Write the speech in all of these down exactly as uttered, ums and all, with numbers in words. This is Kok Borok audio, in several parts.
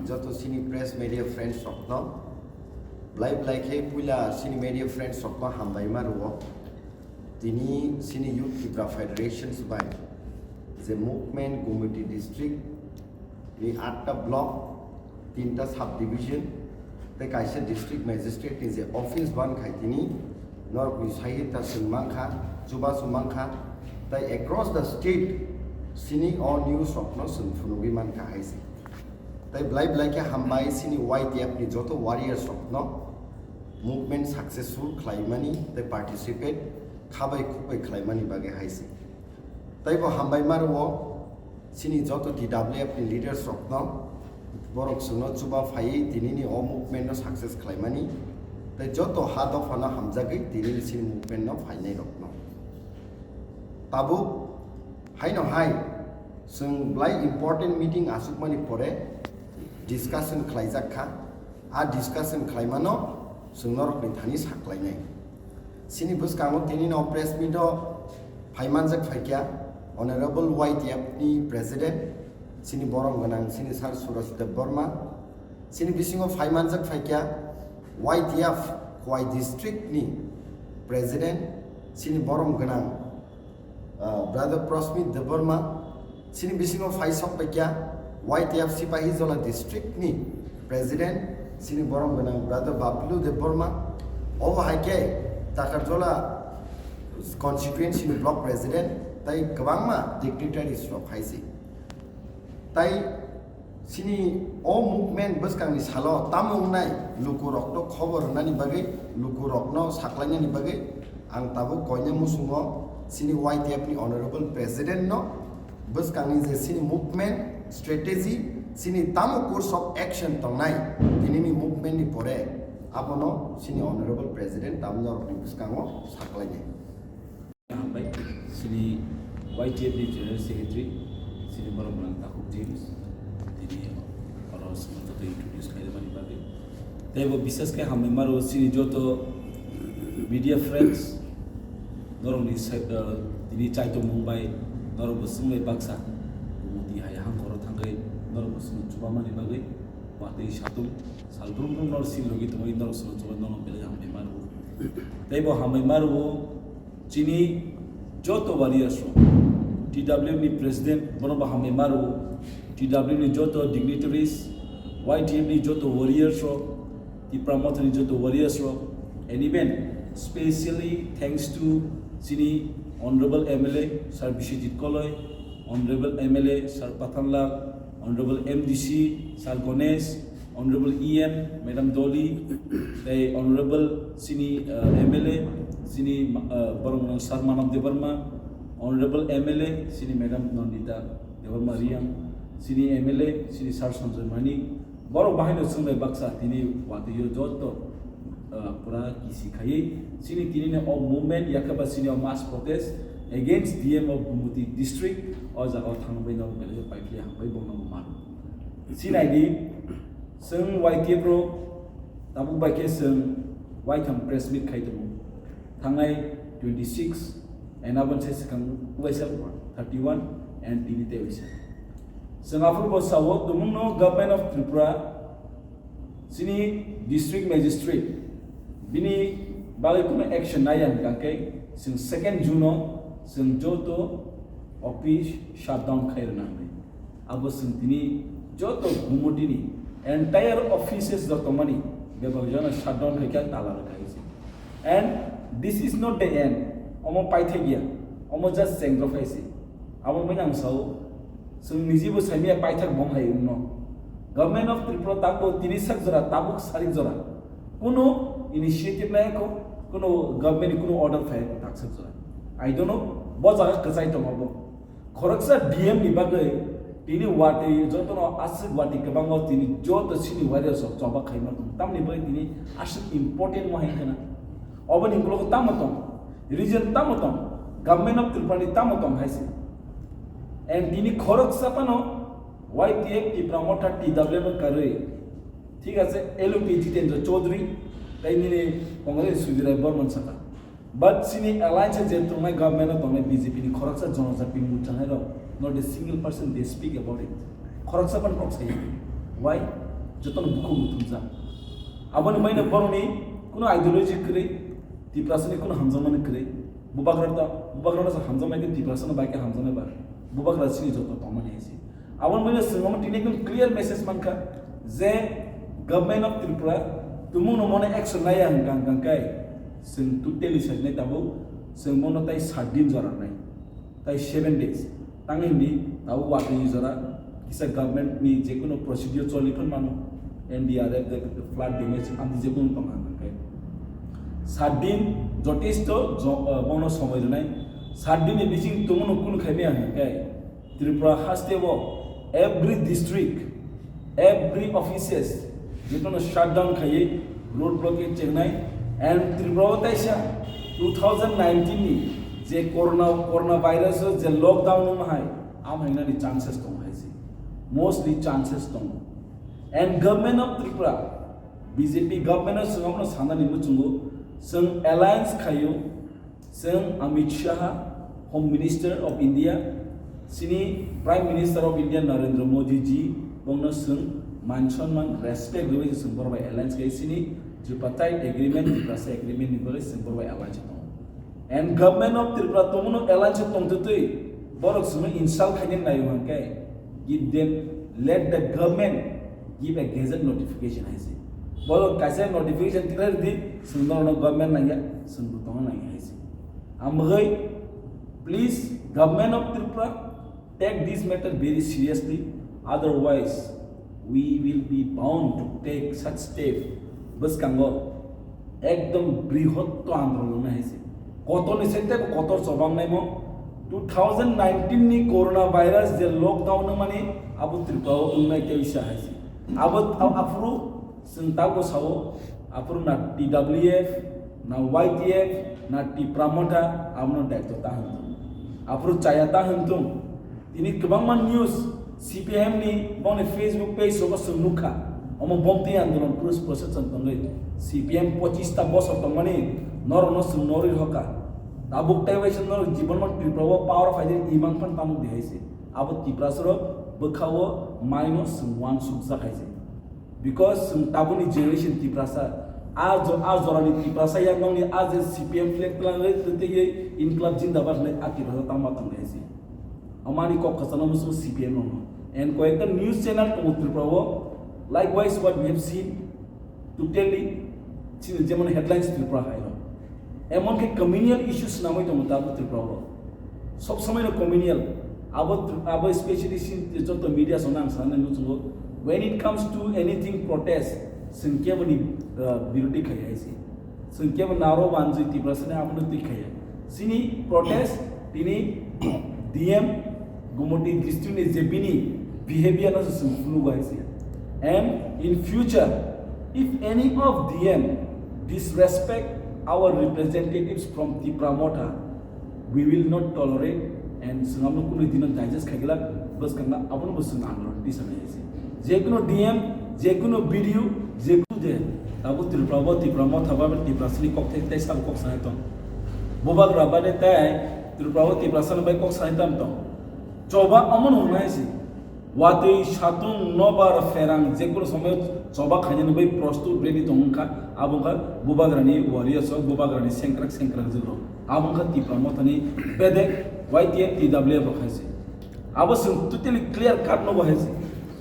Joto sini press media friends rokno, blai blai khe puila sini media friends rokno hambai ma rwo. Tini sini Youth Tipra Federations bai je movement Gumoti district ni atta block, tinta sub division, tei kaisa district magistrate ni je office ban khai tini norok ni sahita chwng mankha, chubachu mankha, tei across the state sini o news rokno chwng phunugwi mankha hai se. Tei blai blai khe hambai sini Y T F ni joto warriors rokno movement successful khlaimani tei participate khabai khukbai khlaimani bagwi hai se. Tei bo hambai ma rwo sini joto T W F ni leaders rokno, borok chwngno chuba phaiwi tinini o movement no success khlaimani tei joto ha dophano hamjagwi tinini sini movement no phainai rokno. Tabuk haino hai chwng blai important meeting achukmani pore discussion khlaijak kha. A discussion khlaimano chwng norokni thani saklainai. Sini bwskango tinino press meet o phaimanjak phaikha Honorable Y T F ni President, sini borom gwnang sini Sir Suraj Debbarma, sini bisingo phaimanjak phaikha Y T F Khowai District ni President, sini borom gwnang uh, Brother Prosmit Debbarma, sini bisingo phai sok paikha Y T F Sipahijola District ni President, sini borom gwnang Brother Bablu Debbarma, obo hai khe Takarjola constituency ni block president, tei kwbangma dignitaries rok hai se. Tai sini o movement bwskangni salo tamo wngnai lukurokno khobor rwnani bagwi, lukurokno saklainani bagwi ang tabuk koina muchungo sini Y T F ni Honorable President no bwskangni je sini movement strategy, sini tamo course of action tongnai tinini movement ni pore abono sini Honorable President tamo norokni bwskango saklainai. Hambai, sini Y T F ni General Secretary, sini borok gwnang Takhuk James, tini oro sini joto introduce khaimani bagwi. Tei bo bisas khe hambai maro sini joto media friends, norokni sa-, uh, tini chaitomung bai norok bo swngbai baksa, Gumoti hai hangkoro thangwi norok bo swngno chubamani bagwi, watwi satung sal brum brum norok sini logi tongwi norok swngno chubai norok belai hambai maro. Tei bo hambai maro. Chini joto warriors rok, T W F ni president, bono bo hambai maro, T W F ni joto dignitaries, Y T F ni joto warriors rok, Tipra Motha ni joto warriors rok, and even specially thanks to chini Honorable M L A Sir Biswajit Koloi, Honorable M L A Sir Pathanlal, Honorable M D C Sir Ganesh, Honorable E M, Madam Dolly, tei Honorable sini, uh, M L A, sini, uh, borok gwnang Sir Manav Debbarma, Honorable M L A, sini Madam Nandita Debbarma Reang, sini M L A, sini Sir Sanjoy Manik, borok bahaino chwngbai baksa tini watwi o joto, uh, pura kisi khaiwi, sini tini o movement yakhe ba sini o mass protest against D M of Gumoti district o jaga o thangbai no belai paikhe hambai bono mano. Sinai di, chwng Y T F rok tabuk bai khe chwng waitham press meet khai tongo. Thangnai twenty six, and aboni se swkang waisa thirty one, and tini tei waisa. Chwng aphuru bo sao, tumungno Government of Tripura, chini District Magistrate, bini bagwi kuno action naiya hwnkha khe, chwng second June o chwng joto office shutdown khai rwna hwnwi. Abo chwng tini joto Gumotini entire offices joto mani bebak jana shutdown khai khe tala rwkha se. And this is not the end. Omo paithak ya. Omo just chengro phai se. Abo mani ang sao. Chwng nijibo saimaya paithak bom hai wngno. Government of Tripura tabuk tini sak jora, tabuk sarik jora. Kuno initiative nai ko, kuno government ni kuno order phai ko tak sak jora. I don't know. Bo jaga kwchai tongo bo. Khoroksa D M ni bagwi tini watwi jotono aswk watwi kwbangma tini joto sini warriors rok choba khaima tong. Tamni bagwi tini aswk important mo hai khana. Oboni ulo tamo tong. Region tamo tong. Government of Tripura ni tamo tong hai se. And tini khoroksa phano Y T F Tipra Motha T W F karwi. Thik ase, L O P Jitendra Chaudhary, tei nini Congress Sudhir Rai Borman saka. But sini alliance je tongnai government o tongnai B J P ni khoroksa Janajati Morcha hai rok, not a single person they speak about it. Khoroksa pan kok sai. Why? Jotono bukhuk muthumjak. Aboni maino borokni kuno ideology kwrwi, Tiprasani kuno hamjakmani kwrwi. Bubagra ta, bubagrano se hamjakmani khe Tiprasano bai khe hamjakmani ba. Bubagra chini joto tongmani hai se. Aboni maino chwng omo tini ekdom clear message mankha je Government of Tripura tumungno mone action naiya hwnkha hwnkha khe chwng totally sajnai tabuk chwng bono tai sat din jora nai. Tai seven days. Tang hindi, tabuk watwi jora, kisa government ni jekunu procedure choli phano mano. N D R F, the flood damage, amtwi jekunu tong ang khe. Sat din, jotesto, jo-, uh, bono somoi rwnai. Sat din ni bising tongmano kunu khaimya ang khe. Tripura haste o every district, every offices, jotono shutdown khaiwi road blockade chengnai, and Tripura o taisa two thousand nineteen ni je corona, corona virus o je lockdown wng hai, am hainani chances tong hai se, mostly chances tong. And government of Tripura, B J P government o chwng abono sanani muchungo, chwng alliance khaio, chwng Amit Shah, Home Minister of India, chini Prime Minister of India Narendra Modi ji, bongno chwng man sonman respect rwui chwng borok bai alliance khai chini tripartite agreement, Tiprasa agreement ni bagwi chwng borok bai alliance tongo. And government of Tripura tongmano alliance tongtwtwi borok chwngno insult khaina naio hwnkhe give them, let the government give a gazette notification hai se. Borok kaisa notification tikhlai rwdi, chwng norokno government nangya, chwng bo tongna nangya hai se. Amogwi, please, government of Tripura, take this matter very seriously, otherwise we will be bound to take such step. Bwskango ekdom brihotto andolon hai se. Kotor ni sete kotor chobang naimo two thousand nineteen ni corona virus je lockdown wngmani abo Tripura o wngnai tei wngsa hai se. Abo, abo aphuru chwng tabuk sao, aphuru na T W F, na Y T F, na Tipra Motha, abono daityo ta hwn thung. Aphuru chaya ta hwn thung. Tini kwbangma news C P M ni bongni Facebook page rogo chwng nukha. Omo bomtwi andolon purus procession tongwi C P M pochista bosor tongmani norokno chwng norwi hoka. Tabuk tei waisa norok jibonno Tripura o power phaidi imang phan tamuk di hai se. Abo Tiprasarok bwkha o maino chwng uansukjak hai se. Because chwng tabukni generation Tiprasa, a jo-, a jorani Tiprasa yaknokni a je C P M flag twlangwi twtwiwi Inklab Jindabad hwnwi a Tiprasa tangma tonglaisi. Amani kok khachano muchungo C P M rokno. And koyekta news channel tongo Tripura o, likewise what we have seen, totally, chini jemon headlines Tripura hai rok. Emon khe communal issues swnamwi tongo tabuk Tripura o. Sob somoi no communal. Abo, abo specially sin joto media song ang sanai muchungo. When it comes to anything protest, chwng kebo ni, uh, birodhi khai hai se. Chwng kebo naro wanjwi Tiprasa ni abo no twi khaiya. Chini protest, tini D M Gumoti district ni je bini behavior no se chwng phunukgo hai se. And in future, if any of D M disrespect our representatives from Tipra Motha, we will not tolerate and chwng abono kunu dino digest khaigwlak, bwskango abono bo chwng andolon tisa nai se. Jekuno D M, jekuno B D O, jekuno je, abo Tripura bo Tipra Motha ba Tiprasani kok thai tei sabo kok sanai tong. Bubagra ba de tei Tripura bo Tiprasani bai kok sanai tam tong. Choba omono hwnai se. Watwi, satung, nobar, pherang, jekunu somoy choba khainani bai prostut ready tong wngkha, abo wngkha Bubagrani warriors rok, Bubagrani sengkrak sengkrak jwk rok. Abo wngkha Tipra Mothani bedek Y T F, T W F rok hai se. Abo chwng totally clear cut nogo hai se.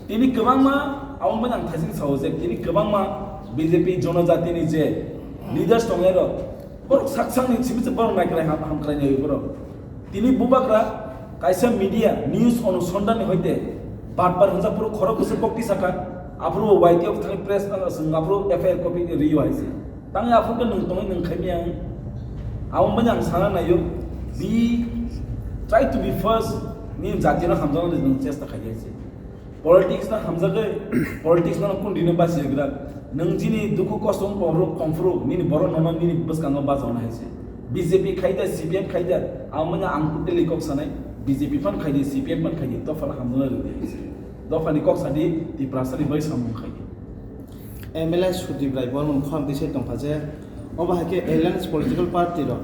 Tini kwbangma abo wngmani ang thaiching sao je tini kwbangma B J P jonojatini je leaders tongnai rok, borok sak sakni simi se borok naikolai ham, hamkolai nai borok. Tini bubagra kaisa media news onusondhan ni hoite batbar hwnjak phuru khorok bwswk kok tisaka, aphuru Y T F thani press, uh, swng aphuru F I R copy rio hai se. Tangwi aphuru khe nwng tongwi nwng khaimya. Abo manya ang sana naio, be, try to be first, ni jati no hamjakna nwng chesta khai hai se. Politics no hamjagwi, politics no kun dino basi gra. Nwng jini dukhu kosto wng phuru, nini borok nono nini bwskango bajao nai se. B J P khaida, C P M khaida, amo manya ang totally kok sanai, B J P phan khaidi, C P M phan khaidi, dophano hamjakna rwdi hai se. Dophani kok sadi, Tiprasani bai samung khaidi. M L A Sudip Rai Bormon khorang tisai tongkha je, obo hai khe alliance political party rok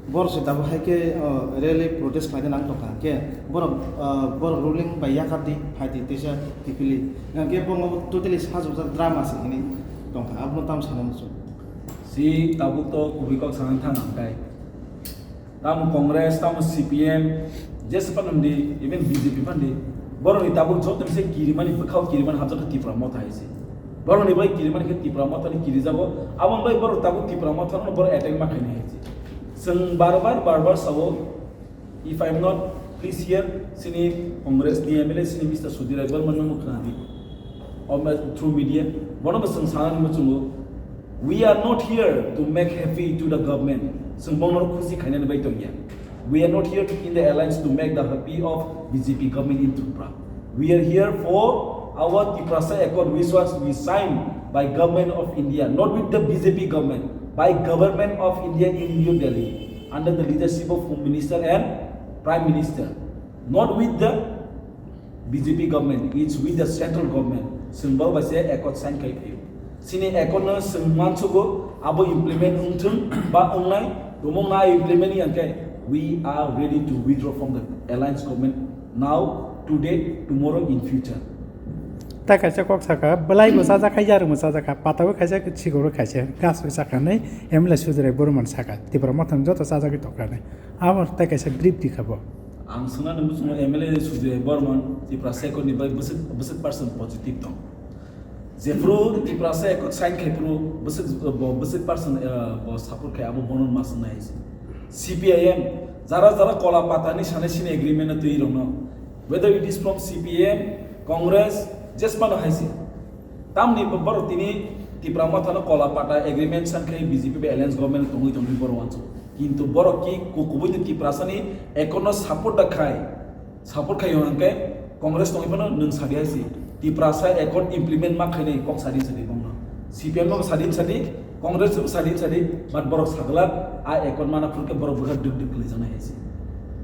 Borok se tabuk hai khe, o, rally protest khlai nang tongkha, hwnkhe borok, o, borok ruling bai yakar di, phai di, teisa kiphilwi. Hwnkhe bo totally sajokjak drama se hinwi tongkha, abono tamo sana muchung. Si tabuk to kubui kok sana thang ang kai. Tamo Congress, tamo C P M, jesa phano di, even B J P phano di. Borok ni tabuk joto ni se kirimani, bwkhao kirimani hapjak khe Tipra Motha hai se. Borok ni bai kirimani khe Tipra Motha ni kirijago. Aboni bai borok tabuk Tipra Motha no borok attack ma khainai hai se. Chwng bar bar, bar bar sao, if I am not please here, sini Congress ni M L A sini Mister Sudhir Rai Barman no khna di. Or through media, bono bo chwng sana ni muchungo. We are not here to make happy to the government. Chwng bono khusi khainani bai tongya. We are not here to, in the alliance to make the happy of B J P government in Tripura. We are here for our Tiprasa Accord, which was we signed by Government of India, not with the B J P government, by Government of India in New Delhi, under the leadership of Home Minister and Prime Minister, not with the B J P government, it's with the central government. Chwng bo bai se accord sign khai phaio. Chini accord no chwng mansugo, abo implement wngthung ba wngnai, tomung na implement ya khe, we are ready to withdraw from the alliance government now, today, tomorrow, in future. Tai kaisa kok saka, belai bo sajak kha, yarung bo sajak kha, patabo kaisa, chikoro kaisa, gas bo sakha nai, M L A Sudhir Rai Barman saka, Tipra Motha ni joto sajagwi tongkha nai. Abo tai kaisa brief di kha bo. Ang swngna nungwi chwngno M L A Sudhir Rai Barman, Tiprasa Accord ni bai bwswk, bwswk percent positive tong. Jephru Tiprasa Accord sign khai phru bwswk, bo bwswk percent, eh, bo support khai abo bono ma swngnai hai se. C P I M, jara jara kola patani sanai sini agreement no twi rokno, whether it is from C P I M, Congress, jesmano hai se. Tamni bo-, borok tini Tipra Motha no kola pata agreement san khai B J P bai alliance government tongwi tongwi borok wansu. Kintu borok ki ku-, kubui ni Tiprasa ni accord no support da khai, support khai hwnkhe Congress tongwi phano nwng sadi hai se. Tiprasa accord implement ma khainai kok sadi sadi bongno. C P M no sadi sadi, Congress no sadi sadi, but borok sagla a accord mana phurkhe borok bwkha duk duk kwlai jana hai se.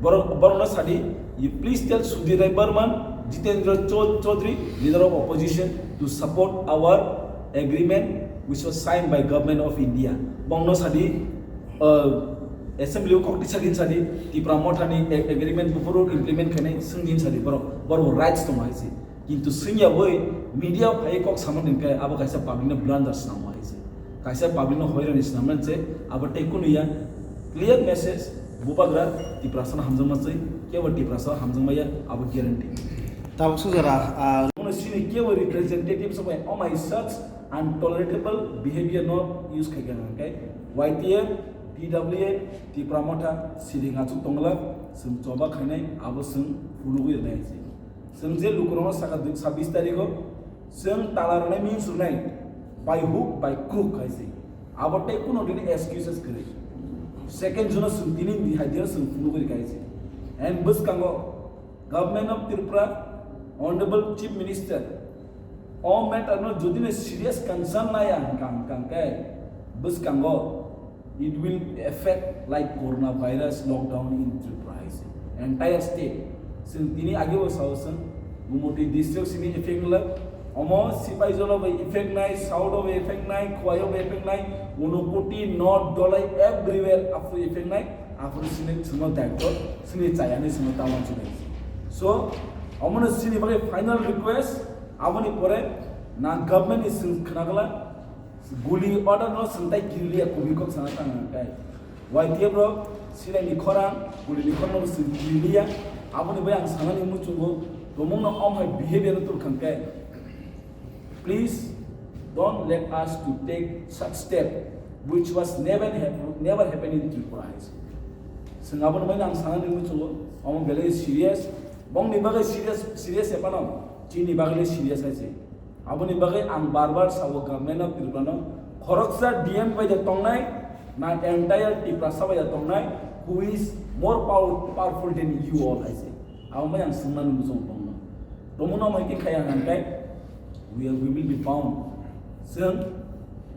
Borok, borok no sadi, you please tell Sudhir Rai Barman, Jitendra Chou-, Chaudhary, leader of opposition, to support our agreement which was signed by Government of India. Bongno sadi, uh, assembly o kok tisa din sadi, Tipra Motha ni ag-, agreement buphuru implement khainai swng din sadi borok, borok rights tong hai se. Kintu swngya bai media phai kok sama din kai abo kaisa public no blunder snam hai se. Kaisa public no hoirani snam se abo tei kunu ya clear message bubagra Tiprasa no hamjakma se kebo Tiprasa hamjakma ya abo guarantee. Tabuk sujara, ah, Kono sini kebo representative sabai omai such untolerable behavior no use khai kha hwnkhe Y T F, T W F, Tipra Motha, Siring achuk tongla, chwng choba khainai, abo chwng phunugwi rwnai se. Chwng je lukurokno saka dui, sabbish tarikho, chwng tala rwnai, means rwnai, by hook, by crook hai se. Abo tei kuno dini excuses kwrwi. Second June chwng tini ni hai dino chwng phunugwi rwkha hai se. And bwskango, Government of Tripura, Honorable Chief Minister, o matter no jodi no serious concern naya hwnkha, hwnkha khe bwskango it will affect like coronavirus lockdown in Tripura hai se. Entire state. Chwng tini age bo sao chwng, Gumoti district sini effect glak, omo Sipaijalo bai effect nai, South o bai effect nai, Khowai o bai effect nai, Unakoti, North, Dholai, everywhere aphuru effect nai. Aphuru sini chwngno daityo, sini chayani chwngno ta uansuknai. So, omono sini bagwi final request, aboni pore na government ni chwng khwnagwla, guli order no chwng tai kiriliya, kubui kok sana tang kai. Y T F rok, sinai ni khorang, guli ni khorang no chwng kiriliya, aboni bai ang sanani muchungo, tomungno om hai behavior no tul khang kai. Please don't let us to take such step which was never hap-, never happened in Tripura hai se. Chwng aboni bagwi ang sana nini muchungo, omo belai serious. Bongni bagwi serious, serious epano, chini bagwi serious hai se. Aboni bagwi ang bar bar sao government of Tripura no, khoroksa D M bai da tongnai, na entire Tiprasa bai da tongnai, who is more power-, powerful than you all hai se. Abo bai ang swngmani muchung tongno. Tomungno mai khe khaya hwnkhe, we are, we will be bound. Chwng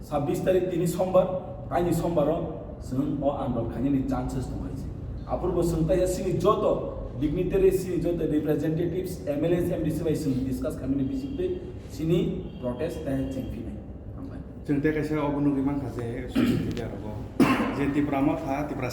sabbish tarik tini sombar, kaini sombaro chwng o andol khainani chances tong hai se. Aphuru bo chwng tai sini joto dignitary, sini joto representatives, M L As, M D C bai chwng discuss khaimani bisingtwi sini protest tai chengphinai. Hambai. Chwng tei kaisa obo nugwi mankha je social media rogo je Tipra Motha, Tipra